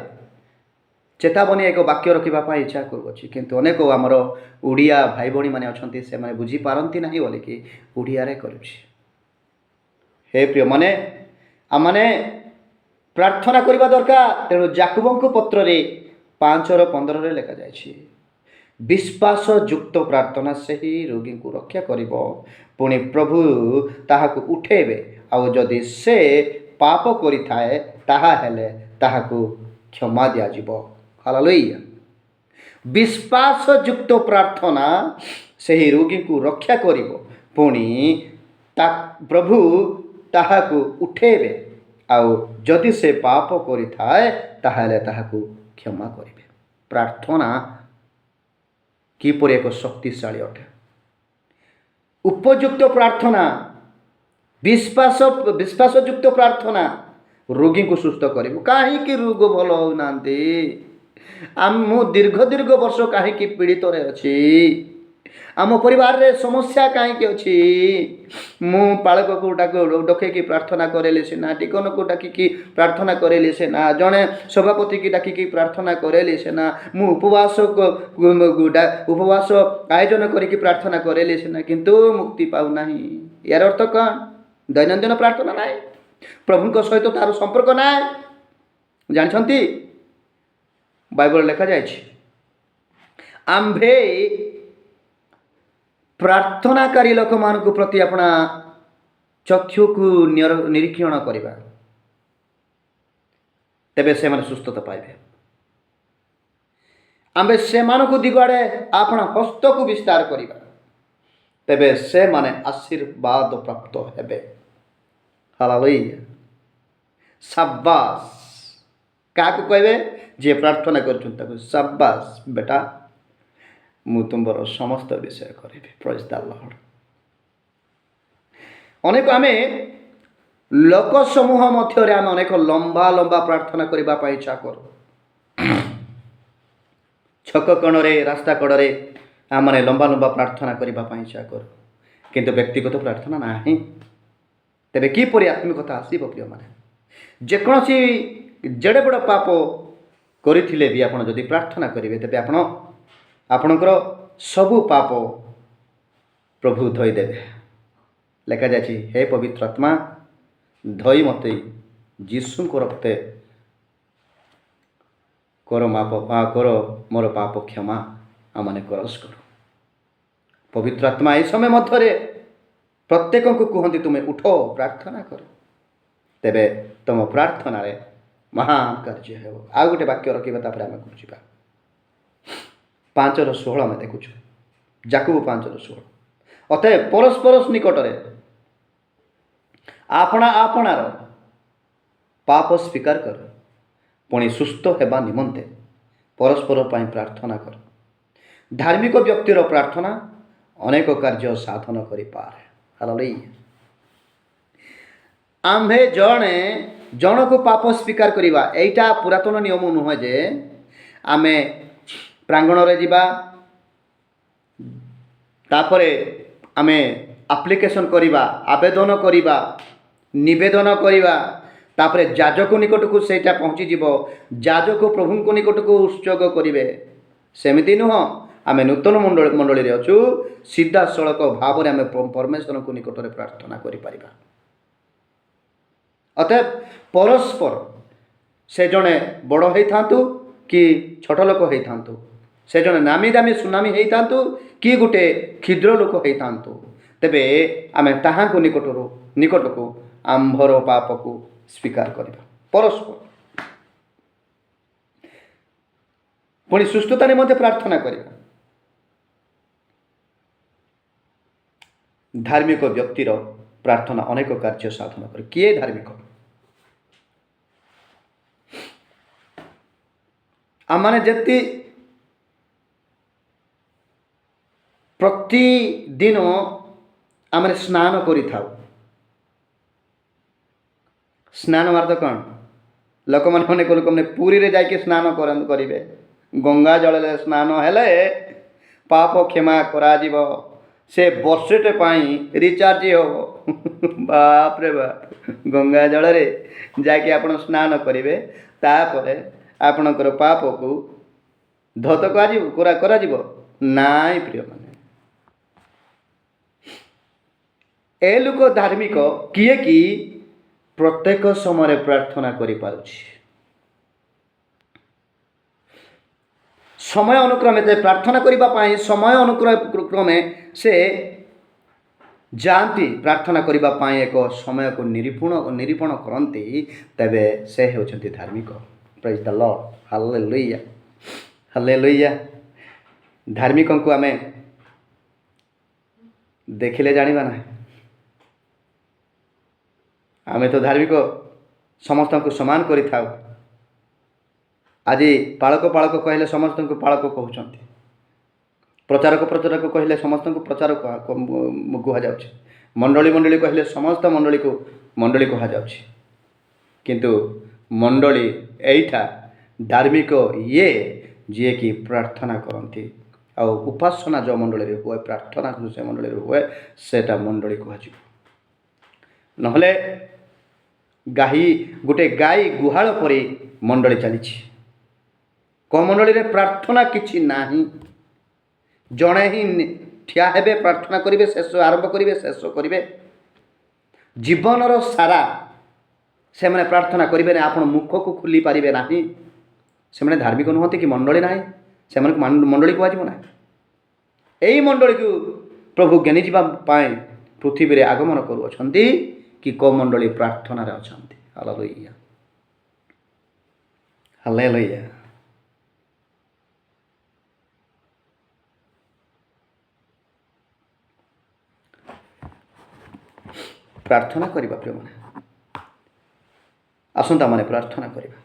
ଚେତାବନୀ ଏକ ବାକ୍ୟ ରଖିବା ପାଇଁ ଇଚ୍ଛା କରୁଅଛି, କିନ୍ତୁ ଅନେକ ଆମର ଓଡ଼ିଆ ଭାଇ ଭଉଣୀମାନେ ଅଛନ୍ତି, ସେମାନେ ବୁଝିପାରନ୍ତି ନାହିଁ ବୋଲିକି ଓଡ଼ିଆରେ କରୁଛି। ହେ ପ୍ରିୟମାନେ, ଆମମାନେ ପ୍ରାର୍ଥନା କରିବା ଦରକାର। ତେଣୁ ଯାକୁବଙ୍କ ପତ୍ରରେ 5:15 ଲେଖାଯାଇଛି, ବିଶ୍ୱାସଯୁକ୍ତ ପ୍ରାର୍ଥନା ସେହି ରୋଗୀଙ୍କୁ ରକ୍ଷା କରିବ, ପୁଣି ପ୍ରଭୁ ତାହାକୁ ଉଠେଇବେ, ଆଉ ଯଦି ସେ ପାପ କରିଥାଏ ତାହା ହେଲେ ତାହାକୁ କ୍ଷମା ଦିଆଯିବ। ହାଲେଲୁୟା। ବିଶ୍ୱାସଯୁକ୍ତ ପ୍ରାର୍ଥନା ସେହି ରୋଗୀଙ୍କୁ ରକ୍ଷା କରିବ, ପୁଣି ପ୍ରଭୁ ତାହାକୁ ଉଠେଇବେ, ଆଉ ଯଦି ସେ ପାପ କରିଥାଏ ତାହେଲେ ତାହାକୁ କ୍ଷମା କରିବେ। ପ୍ରାର୍ଥନା କିପରି ଏକ ଶକ୍ତିଶାଳୀ ଅଟେ। ଉପଯୁକ୍ତ ପ୍ରାର୍ଥନା, ବିଶ୍ୱାସଯୁକ୍ତ ପ୍ରାର୍ଥନା ରୋଗୀଙ୍କୁ ସୁସ୍ଥ କରିବ। କାହିଁକି ରୋଗ ଭଲ ହେଉନାହାନ୍ତି? ମୁଁ ଦୀର୍ଘ ଦୀର୍ଘ ବର୍ଷ କାହିଁକି ପୀଡ଼ିତରେ ଅଛି? ଆମ ପରିବାରରେ ସମସ୍ୟା କାହିଁକି ଅଛି? ମୁଁ ପାଳକକୁ ଡକେଇକି ପ୍ରାର୍ଥନା କରେଇଲି ସିନା, ଟିକନକୁ ଡାକିକି ପ୍ରାର୍ଥନା କରେଇଲି ସିନା, ଜଣେ ସଭାପତିକି ଡାକିକି ପ୍ରାର୍ଥନା କରେଇଲି ସିନା, ମୁଁ ଉପବାସ ଆୟୋଜନ କରିକି ପ୍ରାର୍ଥନା କରେଇଲି ସିନା, କିନ୍ତୁ ମୁକ୍ତି ପାଉନାହିଁ। ଏହାର ଅର୍ଥ କ'ଣ? ଦୈନନ୍ଦିନ ପ୍ରାର୍ଥନା ନାହିଁ, ପ୍ରଭୁଙ୍କ ସହିତ ତାର ସମ୍ପର୍କ ନାହିଁ। ଜାଣିଛନ୍ତି, ବାଇବଲରେ ଲେଖାଯାଇଛି, ଆମ୍ଭେ ପ୍ରାର୍ଥନାକାରୀ ଲୋକମାନଙ୍କ ପ୍ରତି ଆପଣା ଚକ୍ଷୁକୁ ନିରୀକ୍ଷଣ କରିବା, ତେବେ ସେମାନେ ସୁସ୍ଥତା ପାଇବେ। ଆମ୍ଭେ ସେମାନଙ୍କୁ ଦିଗଆଡ଼େ ଆପଣା ହସ୍ତକୁ ବିସ୍ତାର କରିବା, ତେବେ ସେମାନେ ଆଶୀର୍ବାଦ ପ୍ରାପ୍ତ ହେବେ। ହାଲେଲୁୟା। ସାବାସ୍। କାହାକୁ କହିବେ? ଯିଏ ପ୍ରାର୍ଥନା କରୁଛନ୍ତି ତାକୁ ସାବାସ୍ ବେଟା, ମୁଁ ତୁମ୍ଭର ସମସ୍ତ ବିଷୟ କରିବି। Praise the Lord. ଅନେକ ଆମେ ଲୋକ ସମୂହ ମଧ୍ୟରେ ଆମେ ଅନେକ ଲମ୍ବା ଲମ୍ବା ପ୍ରାର୍ଥନା କରିବା ପାଇଁ ଇଚ୍ଛା କରୁ। ଛକ କୋଣରେ, ରାସ୍ତା କଡ଼ରେ ଆମମାନେ ଲମ୍ବା ଲମ୍ବା ପ୍ରାର୍ଥନା କରିବା ପାଇଁ ଇଚ୍ଛା କରୁ, କିନ୍ତୁ ବ୍ୟକ୍ତିଗତ ପ୍ରାର୍ଥନା ନାହିଁ। ତେବେ କିପରି ଆତ୍ମିକତା ଆସିବ ପ୍ରିୟମାନେ? ଯେକୌଣସି ଯେଡ଼େ ବଡ଼ ପାପ କରିଥିଲେ ବି ଆପଣ ଯଦି ପ୍ରାର୍ଥନା କରିବେ, ତେବେ ଆପଣଙ୍କର ସବୁ ପାପ ପ୍ରଭୁ ଧୋଇଦେବେ। ଲେଖାଯାଇଛି, ହେ ପବିତ୍ର ଆତ୍ମା, ଧୋଇ ମୋତେ ଯୀଶୁଙ୍କ ରକ୍ତେ କର ମାପ, କର ମୋର ପାପ କ୍ଷମା। ଆମମାନେ କରସ କରୁ। ପବିତ୍ର ଆତ୍ମା ଏହି ସମୟ ମଧ୍ୟରେ ପ୍ରତ୍ୟେକଙ୍କୁ କୁହନ୍ତି, ତୁମେ ଉଠ, ପ୍ରାର୍ଥନା କର, ତେବେ ତୁମ ପ୍ରାର୍ଥନାରେ ମହାନ କାର୍ଯ୍ୟ ହେବ। ଆଉ ଗୋଟେ ବାକ୍ୟ ରଖିବା, ତାପରେ ଆମେ ଯିବା। 5:16 ଆମେ ଦେଖୁଛୁ, ଯାକୁବ 5:16। ଅତଏବ ପରସ୍ପର ନିକଟରେ ଆପଣା ଆପଣାର ପାପ ସ୍ୱୀକାର କର, ପୁଣି ସୁସ୍ଥ ହେବା ନିମନ୍ତେ ପରସ୍ପର ପାଇଁ ପ୍ରାର୍ଥନା କର। ଧାର୍ମିକ ବ୍ୟକ୍ତିର ପ୍ରାର୍ଥନା ଅନେକ କାର୍ଯ୍ୟ ସାଧନ କରିପାରେ। ହାଲେଲୁୟା। ଆମ୍ଭେ ଜଣେ ଜଣକୁ ପାପ ସ୍ୱୀକାର କରିବା, ଏଇଟା ପୁରାତନ ନିୟମ ନୁହେଁ ଯେ ଆମେ ପ୍ରାଙ୍ଗଣରେ ଯିବା, ତାପରେ ଆମେ ଆପ୍ଲିକେସନ୍ କରିବା, ଆବେଦନ କରିବା, ନିବେଦନ କରିବା, ତାପରେ ଯାଜକ ନିକଟକୁ ସେଇଟା ପହଞ୍ଚିଯିବ, ଯାଜକ ପ୍ରଭୁଙ୍କ ନିକଟକୁ ଉତ୍ସର୍ଗ କରିବେ। ସେମିତି ନୁହଁ। ଆମେ ନୂତନ ମଣ୍ଡଳୀରେ ଅଛୁ, ସିଧାସଳଖ ଭାବରେ ଆମେ ପରମେଶ୍ୱରଙ୍କ ନିକଟରେ ପ୍ରାର୍ଥନା କରିପାରିବା। ଅତଏବ ପରସ୍ପର, ସେ ଜଣେ ବଡ଼ ହେଇଥାନ୍ତୁ କି ଛୋଟ ଲୋକ ହେଇଥାନ୍ତୁ, ସେ ଜଣେ ନାମୀ ଦାମୀ ସୁନାମୀ ହେଇଥାନ୍ତୁ କି ଗୋଟେ କ୍ଷୁଦ୍ର ଲୋକ ହେଇଥାନ୍ତୁ, ତେବେ ଆମେ ତାହାଙ୍କ ନିକଟକୁ ଆମ୍ଭର ପାପକୁ ସ୍ୱୀକାର କରିବା ପରସ୍ପର, ପୁଣି ସୁସ୍ଥତା ନିମନ୍ତେ ପ୍ରାର୍ଥନା କରିବା। ଧାର୍ମିକ ବ୍ୟକ୍ତିର ପ୍ରାର୍ଥନା ଅନେକ କାର୍ଯ୍ୟ ସାଧନ କରେ। କିଏ ଧାର୍ମିକ? ଆମମାନେ ଯେତି ପ୍ରତିଦିନ ଆମେ ସ୍ନାନ କରିଥାଉ। ସ୍ନାନ ଅର୍ଥ କ'ଣ? ଲୋକମାନେ, ଅନେକ ଲୋକମାନେ ପୁରୀରେ ଯାଇକି ସ୍ନାନ କରିବେ। ଗଙ୍ଗା ଜଳରେ ସ୍ନାନ ହେଲେ ପାପ କ୍ଷମା କରାଯିବ, ସେ ବର୍ଷଟେ ପାଇଁ ରିଚାର୍ଜ ହେବ। ବାପରେ ବାପ! ଗଙ୍ଗା ଜଳରେ ଯାଇକି ଆପଣ ସ୍ନାନ କରିବେ, ତାପରେ ଆପଣଙ୍କର ପାପକୁ ଧୌତ କରାଯିବ। ନାଇଁ ପ୍ରିୟମାନେ, ଏ ଲୋକ ଧାର୍ମିକ କିଏ କି ପ୍ରତ୍ୟେକ ସମୟରେ ପ୍ରାର୍ଥନା କରିପାରୁଛି। ସମୟ ଅନୁକ୍ରମେ ପ୍ରାର୍ଥନା କରିବା ପାଇଁ ସମୟ ଅନୁକ୍ରମେ ସେ ଯାଆନ୍ତି ପ୍ରାର୍ଥନା କରିବା ପାଇଁ, ଏକ ସମୟକୁ ନିରୂପଣ କରନ୍ତି, ତେବେ ସେ ହେଉଛନ୍ତି ଧାର୍ମିକ। Praise the Lord, hallelujah, hallelujah. ଧାର୍ମିକଙ୍କୁ ଆମେ ଦେଖିଲେ ଜାଣିବା ନାହିଁ। ଆମେ ତ ଧାର୍ମିକ ସମସ୍ତଙ୍କୁ ସମାନ କରିଥାଉ। ଆଜି ପାଳକ ପାଳକ କହିଲେ ସମସ୍ତଙ୍କୁ ପାଳକ କହୁଛନ୍ତି, ପ୍ରଚାରକ ପ୍ରଚାରକ କହିଲେ ସମସ୍ତଙ୍କୁ ପ୍ରଚାରକ କୁହାଯାଉଛି, ମଣ୍ଡଳୀ ମଣ୍ଡଳୀ କହିଲେ ସମସ୍ତ ମଣ୍ଡଳୀକୁ ମଣ୍ଡଳୀ କୁହାଯାଉଛି। କିନ୍ତୁ ମଣ୍ଡଳୀ ଏଇଠା ଧାର୍ମିକ ଇଏ ଯିଏକି ପ୍ରାର୍ଥନା କରନ୍ତି, ଆଉ ଉପାସନା ଯେଉଁ ମଣ୍ଡଳୀରେ ହୁଏ, ପ୍ରାର୍ଥନା ସେ ମଣ୍ଡଳୀରେ ହୁଏ, ସେଇଟା ମଣ୍ଡଳୀ କୁହାଯିବ। ନହେଲେ ଗାଈ ଗୋଟେ ଗାଈ ଗୁହାଳ ପରି ମଣ୍ଡଳୀ ଚାଲିଛି। କେଉଁ ମଣ୍ଡଳୀରେ ପ୍ରାର୍ଥନା କିଛି ନାହିଁ, ଜଣେ ହିଁ ଠିଆ ହେବେ, ପ୍ରାର୍ଥନା କରିବେ, ଶେଷ ଆରମ୍ଭ କରିବେ, ଶେଷ କରିବେ। ଜୀବନର ସାରା ସେମାନେ ପ୍ରାର୍ଥନା କରିବେ ନାହିଁ, ଆପଣ ମୁଖକୁ ଖୋଲି ପାରିବେ ନାହିଁ। ସେମାନେ ଧାର୍ମିକ ନୁହନ୍ତି କି ମଣ୍ଡଳୀ ନାହିଁ, ସେମାନଙ୍କୁ ମଣ୍ଡଳୀ କୁହାଯିବ ନାହିଁ। ଏଇ ମଣ୍ଡଳୀକୁ ପ୍ରଭୁ ଜ୍ଞାନୀ ଯିବା ପାଇଁ ପୃଥିବୀରେ ଆଗମନ କରୁଅଛନ୍ତି କି କେଉଁ ମଣ୍ଡଳୀ ପ୍ରାର୍ଥନାରେ ଅଛନ୍ତି। Hallelujah, hallelujah. ପ୍ରାର୍ଥନା କରିବା ପ୍ରିୟମାନେ, ଆସନ୍ତା ମାନେ ପ୍ରାର୍ଥନା କରିବା।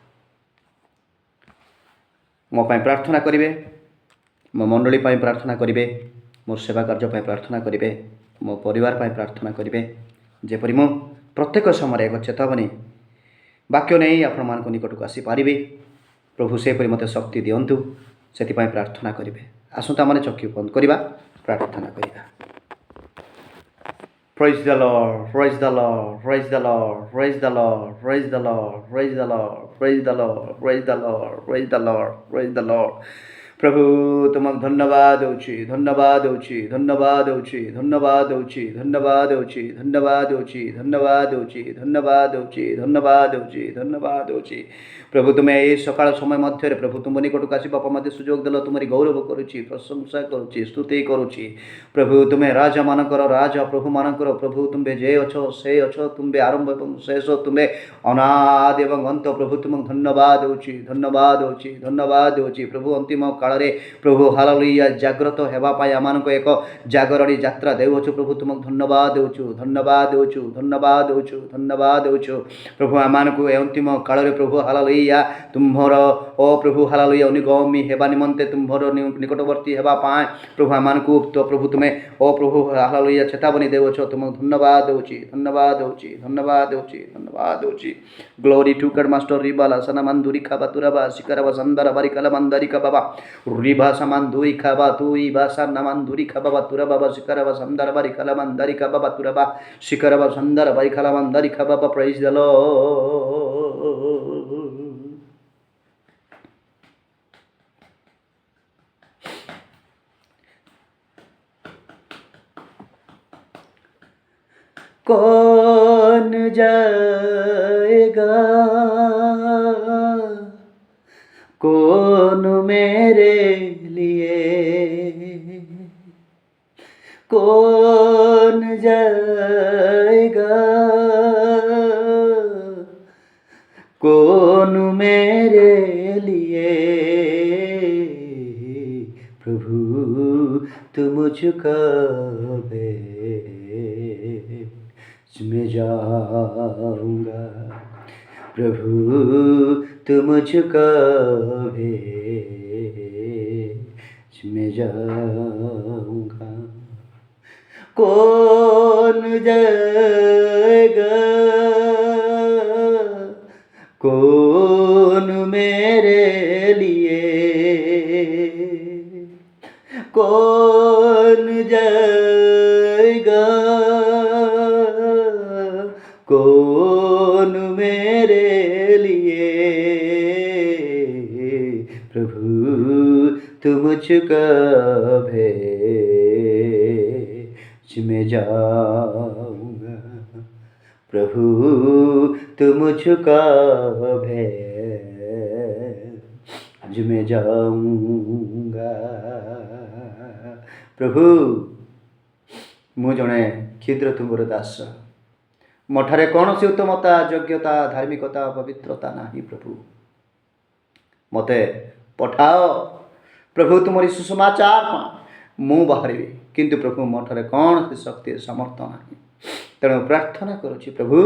ମୋ ପାଇଁ ପ୍ରାର୍ଥନା କରିବେ, ମୋ ମଣ୍ଡଳୀ ପାଇଁ ପ୍ରାର୍ଥନା କରିବେ, ମୋ ସେବା କାର୍ଯ୍ୟ ପାଇଁ ପ୍ରାର୍ଥନା କରିବେ, ମୋ ପରିବାର ପାଇଁ ପ୍ରାର୍ଥନା କରିବେ, ଯେପରି ମୁଁ ପ୍ରତ୍ୟେକ ସମୟରେ ଏକ ଚେତାବନୀ ବାକ୍ୟ ନେଇ ଆପଣମାନଙ୍କ ନିକଟକୁ ଆସିପାରିବି। ପ୍ରଭୁ ସେପରି ମୋତେ ଶକ୍ତି ଦିଅନ୍ତୁ, ସେଥିପାଇଁ ପ୍ରାର୍ଥନା କରିବେ। ଆସନ୍ତା ମାନେ ଚକ୍ଷୁ ବନ୍ଦ କରିବା, ପ୍ରାର୍ଥନା କରିବା। Praise the Lord, praise the Lord, praise the Lord, praise the Lord, praise the Lord, praise the Lord, praise the Lord, praise the Lord, praise the Lord, praise the Lord. ପ୍ରଭୁ ତୁମକୁ ଧନ୍ୟବାଦ ଦେଉଛି, ଧନ୍ୟବାଦ ଦେଉଛି, ଧନ୍ୟବାଦ ଦେଉଛି, ଧନ୍ୟବାଦ ଦେଉଛି, ଧନ୍ୟବାଦ ଦେଉଛି, ଧନ୍ୟବାଦ ଦେଉଛି, ଧନ୍ୟବାଦ ଦେଉଛି, ଧନ୍ୟବାଦ ଦେଉଛି, ଧନ୍ୟବାଦ ଦେଉଛି, ଧନ୍ୟବାଦ ଦେଉଛି। ପ୍ରଭୁ ତୁମେ ଏହି ସକାଳ ସମୟ ମଧ୍ୟରେ ପ୍ରଭୁ ତୁମ ନିକଟକୁ ଆସିବା ପାଇଁ ମୋତେ ସୁଯୋଗ ଦେଲ, ତୁମରି ଗୌରବ କରୁଛି, ପ୍ରଶଂସା କରୁଛି, ସ୍ତୁତି କରୁଛି। ପ୍ରଭୁ ତୁମେ ରାଜାମାନଙ୍କର ରାଜା, ପ୍ରଭୁମାନଙ୍କର ପ୍ରଭୁ, ତୁମ୍ଭେ ଯେ ଅଛ ସେ ଅଛ, ତୁମ୍ଭେ ଆରମ୍ଭ ଏବଂ ଶେଷ, ତୁମ୍ଭେ ଅନାଦି ଏବଂ ଅନ୍ତ। ପ୍ରଭୁ ତୁମକୁ ଧନ୍ୟବାଦ ଦେଉଛି, ଧନ୍ୟବାଦ ଦେଉଛି, ଧନ୍ୟବାଦ ଦେଉଛି। ପ୍ରଭୁ ଅନ୍ତିମ କାଳରେ ପ୍ରଭୁ ହାଲେଲୁୟା ଜାଗ୍ରତ ହେବା ପାଇଁ ଆମମାନଙ୍କୁ ଏକ ଜାଗରଣୀ ଯାତ୍ରା ଦେଉଅଛୁ। ପ୍ରଭୁ ତୁମକୁ ଧନ୍ୟବାଦ ଦେଉଛୁ, ଧନ୍ୟବାଦ ଦେଉଛୁ, ଧନ୍ୟବାଦ ଦେଉଛୁ, ଧନ୍ୟବାଦ ଦେଉଛୁ। ପ୍ରଭୁ ଆମମାନଙ୍କୁ ଏ ଅନ୍ତିମ କାଳରେ ପ୍ରଭୁ ହାଲେଲୁୟା ତୁମ୍ଭର ଓ ପ୍ରଭୁ ହାଲେଲୁୟା ଅନୁଗାମୀ ହେବା ନିମନ୍ତେ, ତୁମ୍ଭର ନିକଟବର୍ତ୍ତୀ ହେବା ପାଇଁ ପ୍ରଭୁ ଆମମାନଙ୍କୁ ତ ପ୍ରଭୁ ତୁମେ ଓ ପ୍ରଭୁ ହାଲେଲୁୟା ଚେତାବନୀ ଦେଉଅଛ। ତୁମକୁ ଧନ୍ୟବାଦ ଦେଉଛି, ଧନ୍ୟବାଦ ଦେଉଛି, ଧନ୍ୟବାଦ ଦେଉଛି, ଧନ୍ୟବାଦ ଦେଉଛି। Glory to God Master ରିବାଲା ସନମନ୍ଦୁରି ଖାବା ତୁରବା ଶିକରବା ସନ୍ଦର ବାରିକଲ ମନ୍ଦରିକା ବାବା ରିଭା ସମାନ୍ଦୁରି ଖାବା ତୁଇ ବାସା ନମନ୍ଦୁରି ଖାବା ତୁରବା ଶିକରବା ସନ୍ଦର ବାରିକଲ ମନ୍ଦରିକା ବାବା ତୁରବା ଶିକରବା ସନ୍ଦର ବାରିକଲ ମନ୍ଦରିକା ବାବା। Praise the Lord. कौन जाएगा, कौन मेरे लिए, कौन जाएगा, कौन मेरे लिए, प्रभु तू मुझको भेज, मैं जाऊंगा, प्रभु तू मुझको भेज, मैं जाऊंगा। कौन जाएगा, कौन मेरे लिए, कौन जाएगा, कौन मेरे लिए, प्रभु तू मुझको भेज, मैं जाऊंगा। प्रभु तू मुझको भेज, मैं जाऊंगा। ପ୍ରଭୁ, ମୁଁ ଜଣେ କ୍ଷୁଦ୍ର ତୁମର ଦାସ। ମୋ ଠାରେ କୌଣସି ଉତ୍ତମତା, ଯୋଗ୍ୟତା, ଧାର୍ମିକତା, ପବିତ୍ରତା ନାହିଁ। ପ୍ରଭୁ, ମୋତେ ପଠାଅ। ପ୍ରଭୁ, ତୁମରି ସୁସମାଚାର ପାଇଁ ମୁଁ ବାହାରିବି, କିନ୍ତୁ ପ୍ରଭୁ, ମୋ ଠାରେ କୌଣସି ଶକ୍ତି ସାମର୍ଥ୍ୟ ନାହିଁ। ତେଣୁ ପ୍ରାର୍ଥନା କରୁଛି ପ୍ରଭୁ,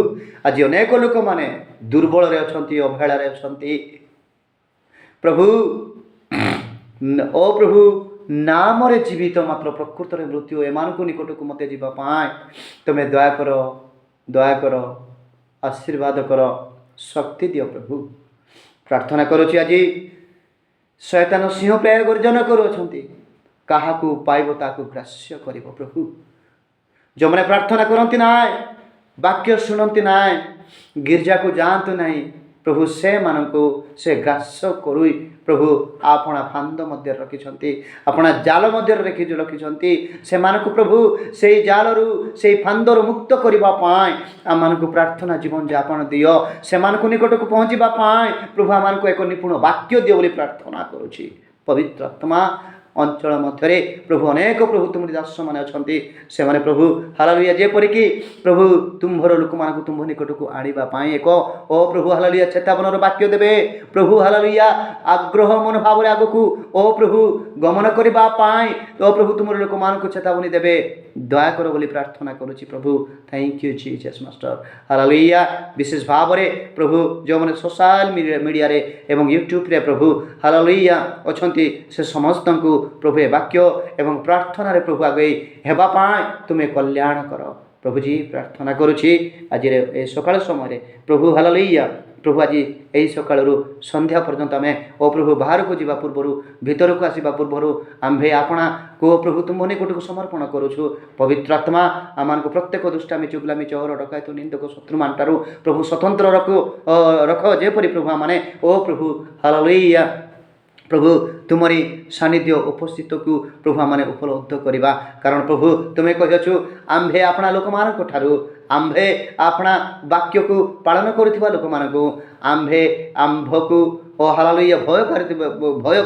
ଆଜି ଅନେକ ଲୋକମାନେ ଦୁର୍ବଳରେ ଅଛନ୍ତି, ଅବହେଳାରେ ଅଛନ୍ତି। ପ୍ରଭୁ, ଓ ପ୍ରଭୁ, ନାମରେ ଜୀବିତ ମାତ୍ର ପ୍ରକୃତରେ ମୃତ୍ୟୁ। ଏମାନଙ୍କୁ ନିକଟକୁ ମୋତେ ଯିବା ପାଇଁ ତୁମେ ଦୟା କର, ଦୟା କର, ଆଶୀର୍ବାଦ କର, ଶକ୍ତି ଦିଅ। ପ୍ରଭୁ, ପ୍ରାର୍ଥନା କରୁଛି, ଆଜି ଶୟତାନ ସିଂହ ପ୍ରାୟ ଗର୍ଜନ କରୁଅଛନ୍ତି, କାହାକୁ ପାଇବ ତାକୁ ଗ୍ରାସ୍ୟ କରିବ। ପ୍ରଭୁ, ଯେଉଁମାନେ ପ୍ରାର୍ଥନା କରନ୍ତି ନାହିଁ, ବାକ୍ୟ ଶୁଣନ୍ତି ନାହିଁ, ଗିର୍ଜାକୁ ଯାଆନ୍ତୁ ନାହିଁ, ପ୍ରଭୁ, ସେମାନଙ୍କୁ ସେ ଗ୍ରାସ କରି ପ୍ରଭୁ ଆପଣା ଫାନ୍ଦ ମଧ୍ୟରେ ରଖିଛନ୍ତି, ଆପଣା ଜାଲ ମଧ୍ୟରେ ରଖିଛନ୍ତି। ସେମାନଙ୍କୁ ପ୍ରଭୁ ସେଇ ଜାଲରୁ, ସେଇ ଫାନ୍ଦରୁ ମୁକ୍ତ କରିବା ପାଇଁ ଆମମାନଙ୍କୁ ପ୍ରାର୍ଥନା ଜୀବନଯାପନ ଦିଅ। ସେମାନଙ୍କୁ ନିକଟକୁ ପହଞ୍ଚିବା ପାଇଁ ପ୍ରଭୁ ଆମମାନଙ୍କୁ ଏକ ନିପୁଣ ବାକ୍ୟ ଦିଅ ବୋଲି ପ୍ରାର୍ଥନା କରୁଛି। ପବିତ୍ର ଆତ୍ମା, ଅଞ୍ଚଳ ମଧ୍ୟରେ ପ୍ରଭୁ ଅନେକ ପ୍ରଭୁ ତୁମରି ଦାସମାନେ ଅଛନ୍ତି। ସେମାନେ ପ୍ରଭୁ, ହାଲାଲୁୟା, ଯେପରିକି ପ୍ରଭୁ ତୁମ୍ଭର ଲୋକମାନଙ୍କୁ ତୁମ୍ଭ ନିକଟକୁ ଆଣିବା ପାଇଁ ଏକ ଓ ପ୍ରଭୁ, ହାଲାଲୁୟା, ଚେତାବନର ବାକ୍ୟ ଦେବେ। ପ୍ରଭୁ, ହାଲାଲୁୟା, ଆଗ୍ରହ ମନୋଭାବରେ ଆଗକୁ ଓ ପ୍ରଭୁ ଗମନ କରିବା ପାଇଁ ଓ ପ୍ରଭୁ ତୁମର ଲୋକମାନଙ୍କୁ ଚେତାବନୀ ଦେବେ। ଦୟା କର ବୋଲି ପ୍ରାର୍ଥନା କରୁଛି ପ୍ରଭୁ। Thank you Jesus master. ହାଲାଲୁୟା। ବିଶେଷ ଭାବରେ ପ୍ରଭୁ, ଯେଉଁମାନେ ସୋସିଆଲ ମିଡ଼ିଆରେ ଏବଂ ୟୁଟ୍ୟୁବରେ ପ୍ରଭୁ, ହାଲାଲୁୟା, ଅଛନ୍ତି, ସେ ସମସ୍ତଙ୍କୁ ପ୍ରଭୁ ଏ ବାକ୍ୟ ଏବଂ ପ୍ରାର୍ଥନାରେ ପ୍ରଭୁ ଆଗେଇ ହେବା ପାଇଁ ତୁମେ କଲ୍ୟାଣ କର। ପ୍ରଭୁଜୀ, ପ୍ରାର୍ଥନା କରୁଛି ଆଜିର ଏ ସକାଳ ସମୟରେ ପ୍ରଭୁ, ହାଲାଲୁୟା, ପ୍ରଭୁ, ଆଜି ଏହି ସକାଳରୁ ସନ୍ଧ୍ୟା ପର୍ଯ୍ୟନ୍ତ ଆମେ ଓ ପ୍ରଭୁ ବାହାରକୁ ଯିବା ପୂର୍ବରୁ, ଭିତରକୁ ଆସିବା ପୂର୍ବରୁ ଆମ୍ଭେ ଆପଣାକୁ ଓ ପ୍ରଭୁ ତୁମ୍ଭ ନିକଟକୁ ସମର୍ପଣ କରୁଛୁ। ପବିତ୍ର ଆତ୍ମା, ଆମମାନଙ୍କୁ ପ୍ରତ୍ୟେକ ଦୁଷ୍ଟାମି, ଚୁଗଲାମି, ଚୋର, ଡକାୟତ, ନିନ୍ଦକ, ଶତ୍ରୁମାନଠାରୁ ପ୍ରଭୁ ସ୍ୱତନ୍ତ୍ର ରଖ, ଯେପରି ପ୍ରଭୁ ଆମମାନେ ଓ ପ୍ରଭୁ, ହାଲାଲୁୟା, ପ୍ରଭୁ ତୁମରି ସାନ୍ନିଧ୍ୟ ଉପସ୍ଥିତକୁ ପ୍ରଭୁ ଆମମାନେ ଉପଲବ୍ଧ କରିବା। କାରଣ ପ୍ରଭୁ, ତୁମେ କହିଅଛୁ, ଆମ୍ଭେ ଆପଣା ଲୋକମାନଙ୍କ ଠାରୁ, ଆମ୍ଭେ ଆପଣା ବାକ୍ୟକୁ ପାଳନ କରୁଥିବା ଲୋକମାନଙ୍କୁ, ଆମ୍ଭେ ଆମ୍ଭକୁ ଓ ହାଲାଲୁୟା ଭୟ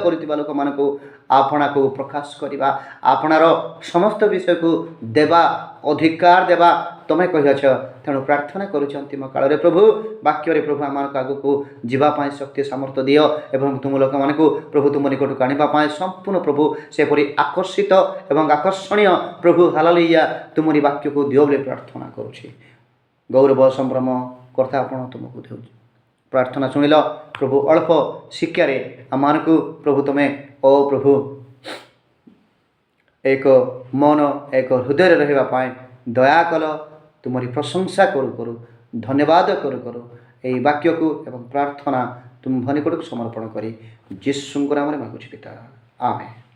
କରୁଥିବା ଲୋକମାନଙ୍କୁ ଆପଣାକୁ ପ୍ରକାଶ କରିବା, ଆପଣାର ସମସ୍ତ ବିଷୟକୁ ଦେବା, ଅଧିକାର ଦେବା ତୁମେ କହିଅଛ। ତେଣୁ ପ୍ରାର୍ଥନା କରୁଛ, ଅନ୍ତିମ କାଳରେ ପ୍ରଭୁ ବାକ୍ୟରେ ପ୍ରଭୁ ଆମମାନଙ୍କୁ ଆଗକୁ ଯିବା ପାଇଁ ଶକ୍ତି ସାମର୍ଥ୍ୟ ଦିଅ ଏବଂ ତୁମ ଲୋକମାନଙ୍କୁ ପ୍ରଭୁ ତୁମ ନିକଟକୁ ଆଣିବା ପାଇଁ ସମ୍ପୂର୍ଣ୍ଣ ପ୍ରଭୁ ସେପରି ଆକର୍ଷିତ ଏବଂ ଆକର୍ଷଣୀୟ ପ୍ରଭୁ, ହାଲାଲୁୟା, ତୁମରି ବାକ୍ୟକୁ ଦିଅ ବୋଲି ପ୍ରାର୍ଥନା କରୁଛି। ଗୌରବ, ସମ୍ଭ୍ରମ, କର୍ତ୍ତା ଆପଣ ତୁମକୁ ଦେଉଛି। ପ୍ରାର୍ଥନା ଶୁଣିଲ ପ୍ରଭୁ। ଅଳ୍ପ ଶିକ୍ଷାରେ ଆମମାନଙ୍କୁ ପ୍ରଭୁ ତୁମେ ଓ ପ୍ରଭୁ ଏକ ମନ, ଏକ ହୃଦୟରେ ରହିବା ପାଇଁ ଦୟା କଲ। ତୁମରି ପ୍ରଶଂସା କରୁ କରୁ, ଧନ୍ୟବାଦ କରୁ କରୁ, ଏହି ବାକ୍ୟକୁ ଏବଂ ପ୍ରାର୍ଥନା ତୁମ୍ଭ ନିକଟକୁ ସମର୍ପଣ କରି ଯୀଶୁଙ୍କ ନାମରେ ମାଗୁଛି ପିତା, ଆମେନ୍।